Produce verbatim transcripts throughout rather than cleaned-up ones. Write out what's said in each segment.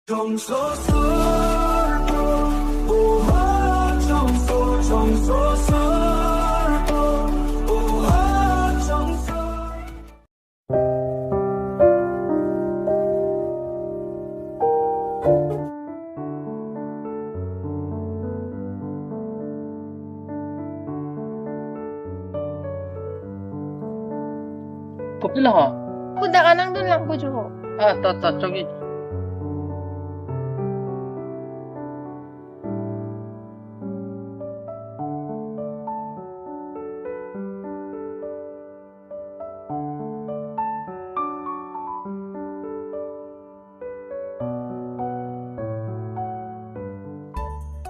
Kopilo ho? Kudak anang dunlang pujo ho. Ah, to, to, chogi.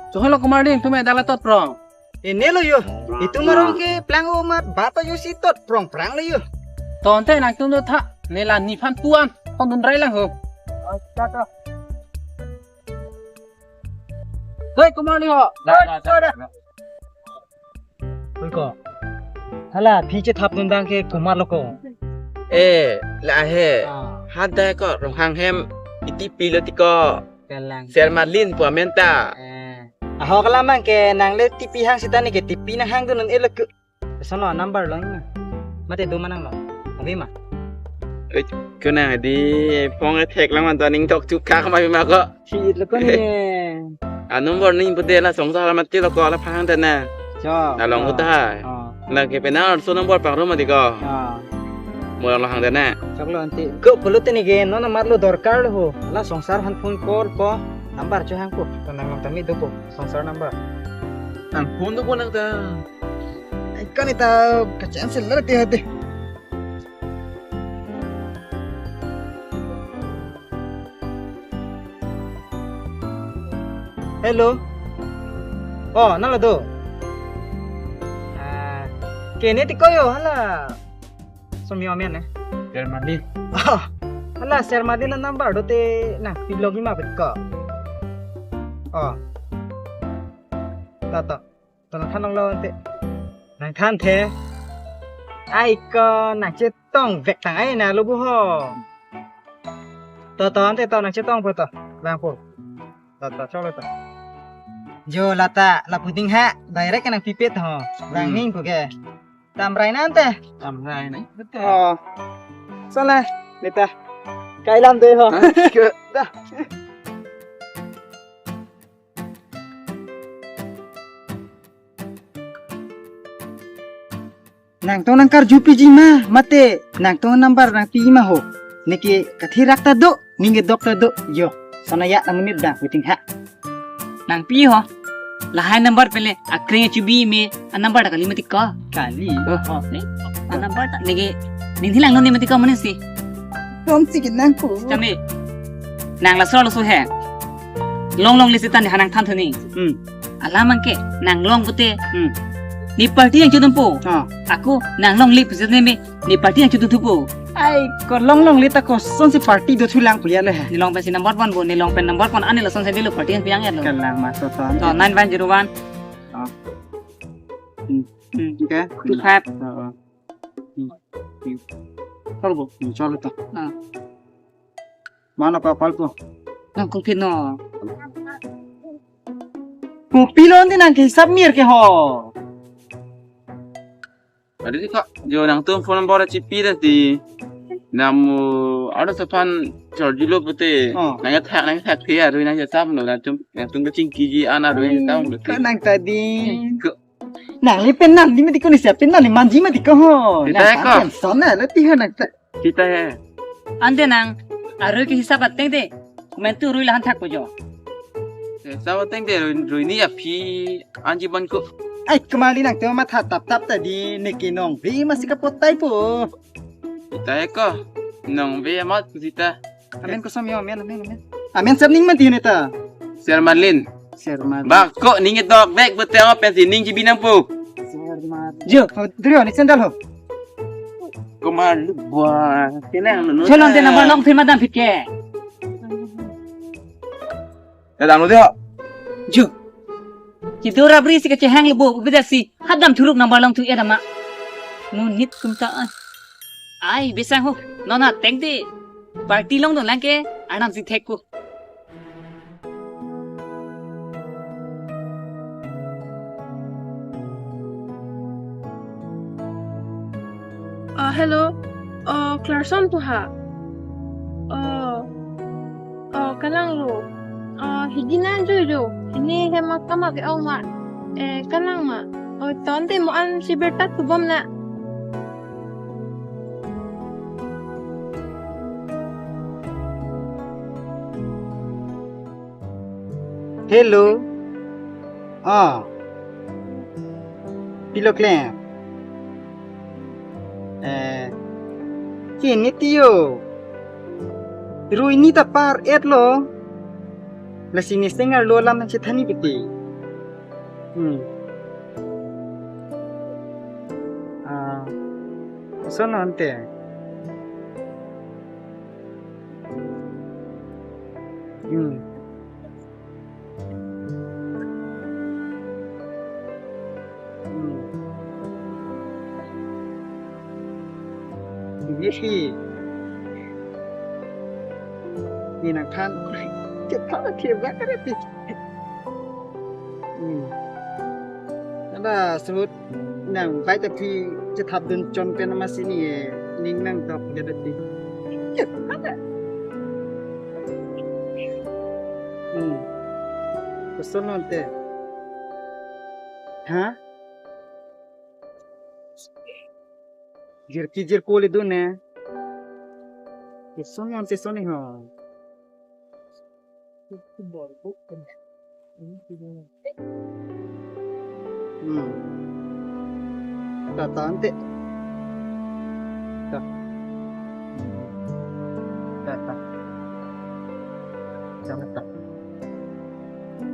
Chohelo Kumar ding, tume dala tot prong. Ini lo yo. Itum arong ke plang omat bata yo si tot prong prang lo yo. Tonte nangtum do tha, nela niphan puan, hong dun rai lang ho. Hei, Kumar ni ho. Da, da, da. Hei, ko. Hala, phi chethap dun dang ke Kumar lo ko. Eh, la he. Ah. Hadak ko Ronghang hem itipi lo ti ko. Kalang. Ser Marlin pu amen ta. Eh. Ahok lamang ke nang le tipi hang sita ni ke tipi nang hang dun un-e lo ke. Sono number lo na. Mate do manang lo. Abi ma. Eh, ko nang di phone e thek lang man to ning tok chuk kak ma bi ma ko. Si lo ko ni. A number ni pute la song sa la mati lo ko la phang ta na. Cho. Na long ko ta. Oh. Na ke penang so number pang ro ma di ko. Ah. Mo lang hang ta na. Choklo anti. Ko pulo tini ke non number lo dorkar lo ho. La songsar han phone call ko. Number cho hang ko. Ko nang long tami do ko. Songsar number. Nang phone do ko nang ta. Ai, kan ita kacang seller ti hati. Hello. Oh, nang la do. Ah, kene ti ko yo, hala. Som yo amen, eh? Germany. Oh, hala, Germany na number do te nangpi login ma bet ko. Oh. Ta ta. To nangthan longlo ante. Nangthan the. Ai ko nangchetong vek tang ai na lo bu ho. To to ante to nangchetong po to. Lang po. To to cholo to. Jo lata lapu ding ha direct nangpipet ho. Lang Hmm. Hing ko ke. Tamrai na ante. Tamrai na. Betul. Oh. Salah. Nita. Kailam deh ho. Hah? Ke dah. Nangtum nangkarju piji ma, mate nangtum number nangpi ma ho. Neke kathirak ta do, ningke dok ta do, jo. Sona ya namunit dang, waiting ha. Nangpi ho. Lahai number pele, akring chubi me, a number ta kali mati ko. Kali. Oh, oh, ne. A number ta, neke, ning thilang non ne mati ko mane si. Tom si ke nang ko. Kami. Nang la solo so he. Long long le sita ne hanang than thuni. Hmm. Alamang ke, nang long pute. Hmm. Ne party yang chudun po. Ah. Ako, nang longle puse ne me, ne party yang chudun thupo. Ai, ko long longle ta kosonsi party do thulang puya le he. Ne long pen si number one bo, ne long pen number one, ane lason si dilo party yang piang ya lo. Kalang ma to to. To, nine one zero one. Ah. Hmm. Hmm. Okay. Two five. Ah, ah. Hmm. Hmm. Chalo bo. Hmm, chalo to. Ah. Mano pa palpo. Nang kung pino. Kopilo ante nang ke hisap mir ke ho. Adi ko, jo nangtum phone number chipi dan ti. Namu ada sepan charge lo pute. Oh. Nang thak, nang thak thia ru nang hisap lo nangtum, nangtum ke chingkiji ana ru hisap lo. Ko nang tadi. Ko Nang le pen nang di mati ko ni siap pen nang le manji mati ko ho. Kita nang ko. Pen son na le ti ho nang ta. Kita he. Ante nang, arui ke hisap ateng te. Kumen tu rui lahan thak ko jo. Hisap ateng te rui, rui ni aphi anji ban ko. Ai kemali nang te matha tap tap ta di neke nong ve masi kapotai po. Kita he ko. Nong ve amat kita. Amen kosom yo, amen, amen, amen. Amen sep ning mati ne ta. Ser Marlin. Ser Marlin. Ba ko ning tok dek betel pensi ning jibi nang pu. Ser Marlin. Jo, ho, drio ni sandal ho. Kumar lu buah. Sini ang lu. Chalon te number long phir madam phit ke. Dadang lo deh. Ju. Kido rabri si kachehang lebo bida si hadam thuruk number long thu ya dama. Nunit kumta an. Ai besang ho. Nona teng de. Party long don lang ke. Anam si thek ko. Hello. Oh, Clarkson pu ha. Oh. Oh, kalang lo. Oh, hidi nang jojo. Hini hem ma kama ke ong ma. Eh, kalang ma. Oh, tangte mo-an si berta tubom na. Hello. Ah. Pilo klem. Eh. Kini tiyo. Rui ni ta par et lo. Lasi ni stengar lo lam nang chethan ni piti. Hmm. Ah. Sono ante. Hmm. Hmm. Ini si. Ini nang than. Cepat lah dia bakar api. Hmm. Ada sebut nang baik tapi chetap dun chon pen nama sini, eh, ning nang dok dia tadi. Cepat lah. Hmm. Kosong nanti. Ha? Jirpi jirpo le dun ne. Kosong nanti soni ho. Hmm. Tata ante. Ta. Tata. Jangan ta.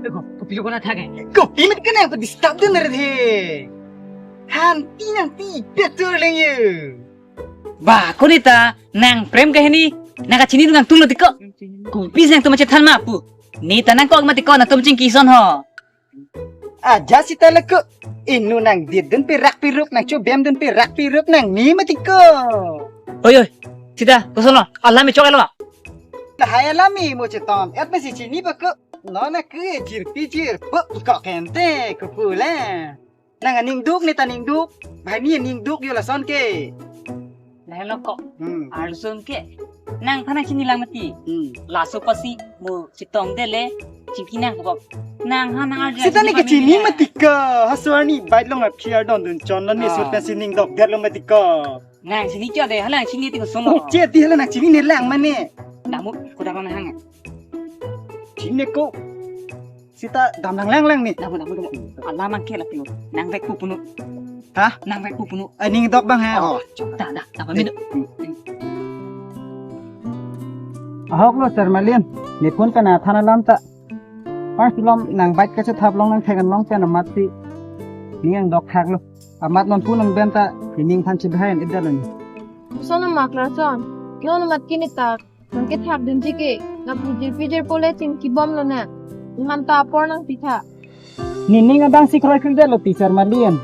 Eko, kopi lo kona thage. Kopi mit kena apa disturb dun re the. Hanti nang ti betul lagi. Ba, ko neta, nang prem ke hini, nang kachini nang tung lo tiko. Kopi nang tum chethan ma pu. Neta nang kok ma tiko, nang tum chingki son ho. Aja sita leko. Inu nang dit dun perak peruk, nang chobem dun perak peruk, nang ni ma tiko. Oi, oi, sita, koson lo, alam chok lo. Lahai alam mo chetom, et masi chini ba ko. Nona ke jirpi jirpo kok kente, ko pula. Nang aning duk neta ning duk. Bahai ni aning duk yo lason ke. Lahelo kok. Hmm. Arloson ke. Nangphan nang chini lang mati. Hmm. Laso apotsi mo chetong dele. Chingki nang kok. Nangphan nang arja sita ni chini kachini kami mati ka. Haso arni bait long aphi ardon dun chon lo ni. Ah. Sut pen si ning dok der lo mati ka. Nang chini kya de, hala chini ti koson lo. Che di hala nang chini ne lang mane. Damu, ko damu hang. Chini ko. Sita dam lang lang lang ni. Damu, damu, damu. Alam angke la pinu. Nang vek pu punu. Hah? Nang vek pu punu. Ai ning dok bang he. Oh. Da, da, da, pamit. Ahok lo Sir Malin. Nephun kana than alam ta. Pas lom nang bait kachethap long nang thekan long pen amat si. Ning ang dok thak lo. Amat non pu nang ben ta. Ning than chibhain idal ni. Son amak lason. Non amat kini tak. Nang kethap dun jike, nang pu jirpi jirpo le chingki bom lo na. Nang ta apor nang pitha. Nining abang si kroi kroi lo ti Sir Malin.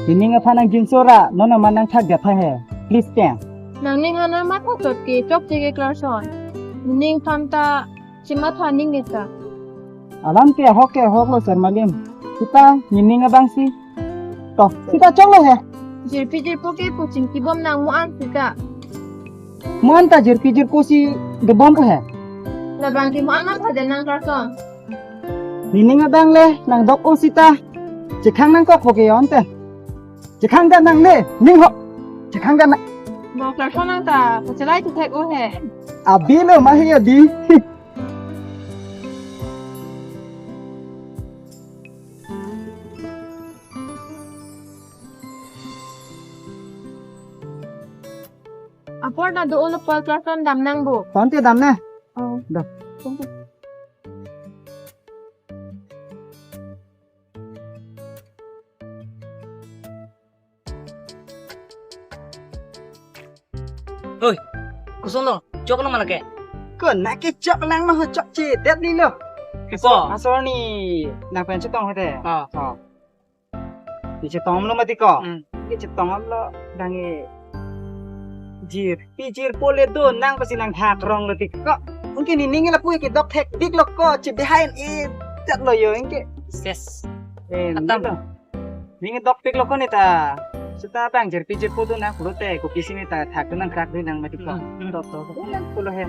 Nining aphan nang jinso ra, non aman nang thak gatha he. Please pen. Nang ning hana matha chot ke chokche ke Clarkson. Nining phan ta chimatha ning neta. Alam ke ahok ke ahok lo Sir Malin. Sita nining abang si. To, sita chok lo he. Jirpi jirpo ke pu chingki bom nang mo-an sita. Mo-an ta jirpi jirpo si dobom pu he. Labang ke mo-an ma phaden nang Clarkson. Nining abang le nang dok o sita. Chekhang nang kok po ke yon te. Chekhang dan nang le, ning ho. Chekhang dan nang. Bo Clarkson nang ta, pachelai tu thek o he. Abi lo ma he abi. Apor na do ulo pol Clarkson dam nang bo. Konti dam na? Oh. Da. Oi, koson lo, chok lo ma lake? Ko na ke chok lang ma ho chokche det ni lo. Koson? Asor ni nang pen chetong hote. Ah. Oh. Ni chetong lo mati ko. Hmm. Ni chetong lo dang e jirpi jirpo le do nang pasi nang hak rong lo ti ko. Mungkin ni ning lapu ke dok thek dik lo ko che behind e chat lo yo ingke. Ses. Eh, atam. Ning dok pik lo ko ni ta. Seta bang jirpi jirpo do nang pulote, kopisi neta thakdun nangkrak dun nang mati ko. Hmm, hmm. To, to, to. Nang pulo he.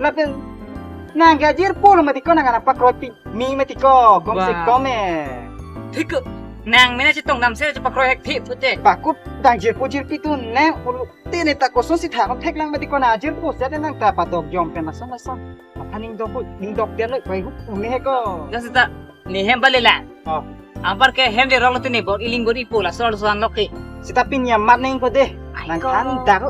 Lapen nang ke jirpo lo mati ko, nang anak pakroi pimi mati ko, kom se Wah. kom eh. Thik ko. Nang mena chetongdam se chepakroi hekthip pute. Bakut bang jirpo jirpi do nang pulote neta kosonsi thak thek lang mati ko, nang jirpo seta nang ta padok jom pen lason lason. Apa ning dok, ning dok dia lo, pai hup uni he ko. Dah seta. Ne hem bale la. Oh. Anpar ke hem de rong lo tene bor iling bor ipo laso laso an lok ke. Seta pini amat neng ko de. Ai Nang ko. than dak.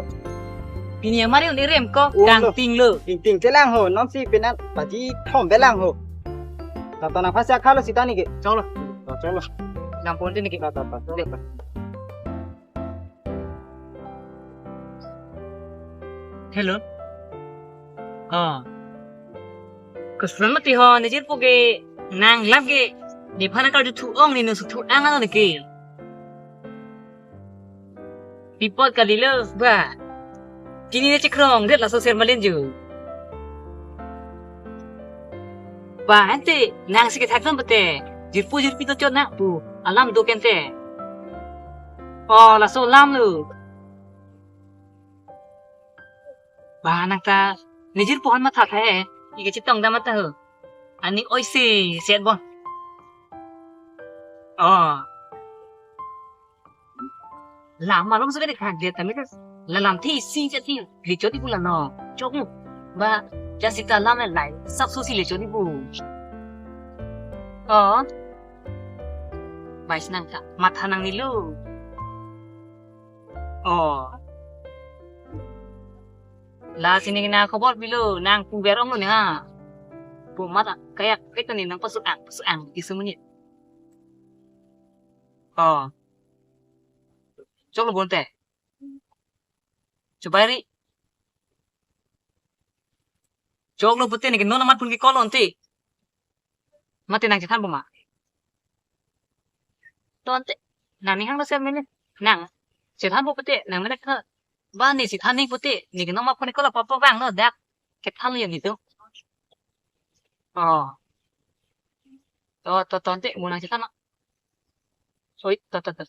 Pini amat un irem ko Ulo. kangting lo. Ting ting chelang ho, non si penan paji thom belang ho. Tata nang phasi akhalo seta neke. Cholo. Oh, cholo. Nampon tene ke. Tata, tata. Hello. Oh. Koson mati ho, ne jirpo ke nang lam ke nephan akar juthu ong ne nusuthu ang ano neke. Bipot kali lo, ba. Pini ne chekrong det laso ser malen ju. Ba, ante nang si kethak dam pute. Jirpo jirpi do chot nang pu. Alam do kente. Oh, laso alam lo. Ba nang ta ne jirpo han matha the, ike chetongdam matha ho. Ani oise set bon. Oh. Lam malom so kene khak dia tame ta. La lam thi si chet thi. Lichot ipu la no. Chok mu. Ba ja seta lam lai. Sap so si lichot ipu. Oh. Bai si nang ta. Matha nangne lo. Oh. Lasi ne kena khobor pilo, nang pu berong lo ne ha. Pu mata kayak kek ne nang pasu ang, pasu ang, isu menit. Oh. Chok lo bonte. Chobai ri. Chok lo pute ne ke non amat pun ke call onte. Mate nang chethanpo ma? To ante. Nang ni hang lo ser mene. Nang. Chethanpo pute. Nang mene ka. Ba ne chethan ni pute. Ne ke nong ma phone call apa apa bang no dak. Kethan lo yang itu. Oh. To, to, to ante. Mo nang chethan ma. Oi, to, to, to.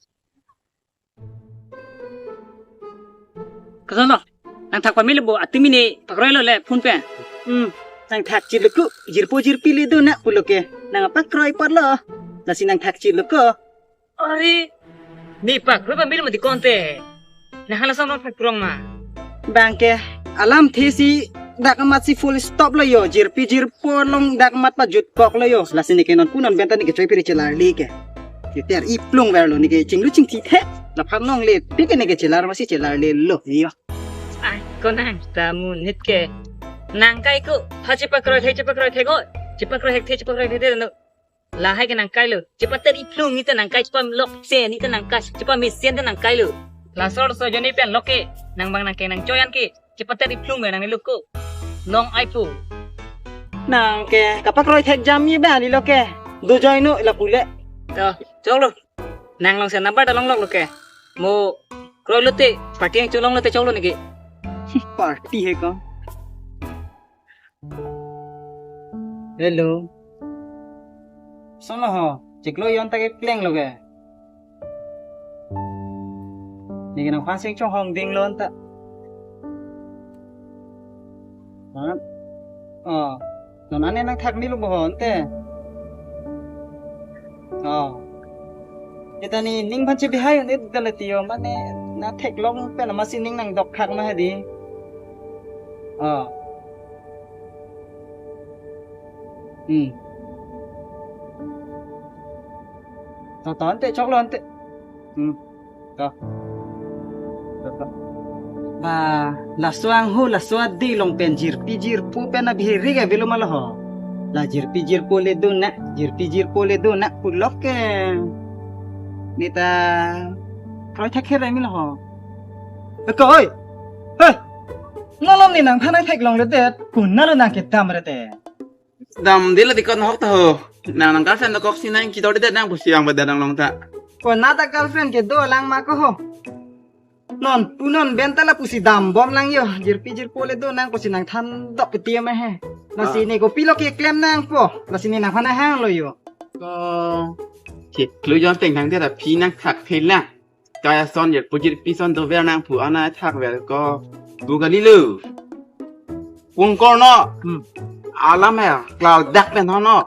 Koson lo, nang thak pamelo bo, atimi ne pakroi lo le phone pen. Hmm, nang thak chit lo ko, jirpo jirpi le do nang pulo ke. Nang pakroi apot lo. Lasi nang thak chit lo ko. Are, ne pakroi pamelo mati konte. Nang hala sam thak krong ma. Bang ke, alam the si dak amat si full stop lo yo, jirpi jirpo along dak amat pajut kok lo yo. Lasi ne ke non pu non pen ta ne ke choi piri chelar le ke. Keter iplung ver lo ne ke chinglu chingthi the. Laphan long le, pi ke ne ke chelar masi chelar le lo yo. Ai, ko nang ta monit ke. Nang kai ko, ha chepakroi the, chepakroi the ko. Chepakroi hek the, chepakroi the no. Lahai ke nang kai lo. Chepater iplung ni ta nang kai, chepalok se ni ta nang kai, chepamesen ta nang kai lo. Laso laso ajoine pen lok ke. Nang bang nang ke nang choi an ke. Chepater iplung me nang ne lo ko. Nong ai pu. Nang ke kapakroi thek jam ni ba ni lo ke. Do join no la pule. To, chok lo. Nang long se number ta long lok lo ke. Mo kroi lo te, party ang cholong lo te chok lo ne ke. Party he ko. Hello. Koson lo ho, chiklo yon ta ke kleng lo ke. Ne ke nang khang sing chong hong ding lo anta. Mana? Oh, non ane nang thak ni lo bo ho ante. Oh. Eta ne ning phan chebihai un-e dala tiyo mane nang theklong pen masi ning nang dok thak ma hadi. Oh. Hmm. To, to, ante, chok lo, ante. Hmm. To. To, to. Ba, laso angho, laso adik along pen jirpi jirpo pen abihiri ke bilo ma lo ho. La jirpi jirpo le do nang, jirpi jirpo le do nang pulok ke. Ne ta kroi thek khere mi lo ho. Eko, oi. Hei. Nolom ne nang thanai theklong le det. Kuna lo nang kedam re te. Dam dilo dikon hok to. Nang nang girlfriend dokok si nang kidor de nang pusi yang bedang long ta. Ko na ta girlfriend kedo lang ma ko ho. Non pu non pen ta lapusi dambom lang yo. Jirpi jirpo le do nang pusi nang than dok peti ma he. Lasi Ah. ne kopilo keklem nangpo. Lasi ne nang hana hang lo yo. Ko. Chiklo yon teng thang dia ta phi nang thak phela. Kaya son ye pujir pison dover nangphu ana thakver ko. Bu kalilo. Pungkorno. Hmm. Alam he klau dak pen hono.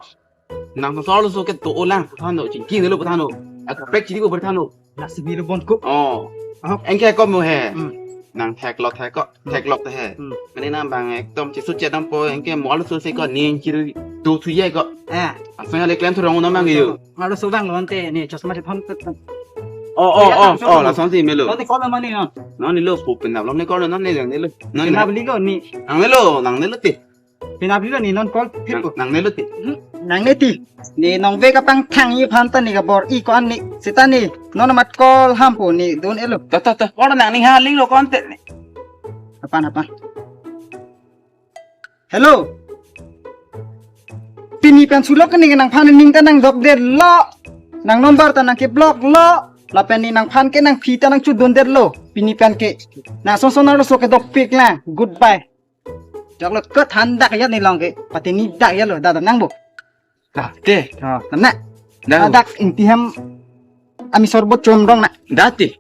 Nang sosor lo so ke to olang puthan do, chingki lo puthan do. Aku prek chidi ko puthan do. Lasi bilo bon ko. Oh. Ahok. Anke ko mo he. Hmm. Nang theklok thek ko, Hmm. theklok te he. Hmm. Mane nang bang ekdom chesu chedam po, anke mo lo so se ko ning chiru do thu ye ko. Eh. Asong ale klem thurong no mang yo. Aro so bang lo ante ni chosma de pham tet. Oh, oh, Iya, oh, langsung oh, lo. Langsung si melo. Lo ni call mane non. Non ni lo pu pinap lo ni call non ni nang ni lo. Non ni. Pinap li ko ni. Nang ni lo, nang ni lo ti. Pinap li lo ni non call phit Nang, ko. Nang ni lo ti. Hmm, nang ni ti. Ni nong ve kapangthang i phan ta ni kabor-i ko an ni. Seta ni non amat call ham po ni dun-et lo. Ta, ta, ta. Ora nang ni ha ling lo ko ante ni. Apan, apan. Hello. Pini pen sulok ke ning nangphan ning ta nangdokdetlo. Nang number ta nangkeblock lo. Lapen ni nangphan ke nangphi ta nangchudundetlo. Pini pen ke. Na son son aro so ke dopik lang. Goodbye. Joklo ket han dak ya ni long ke. Pati ni dak ya lo. Dada nang bo. Dah, te. Oh, namna. Dah. Dak ingti hem ami sorbot chom dong na. Dah, te.